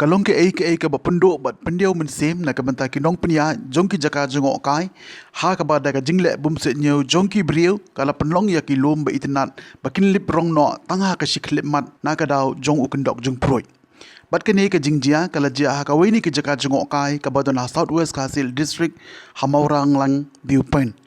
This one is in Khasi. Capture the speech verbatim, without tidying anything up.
ka long kaei kaei kaba pynduh bad pyndiaw mynsiem na ka bynta ki nongpynïaid jong ki jaka jngohkai, ha kaba da ka jingleh bymsniew jong ki briew ka la pynlong ïa ki lum ba itynnad ba kin lip rong noh tang ha ka shi khyllipmat na ka daw jong u kyndok jingpruid. Bad kane ka jingjia ka la jia ha kawei na ki jaka jngohkai kaba don ha South West Khasi Hills District, ha Mawranglang Viewpoint.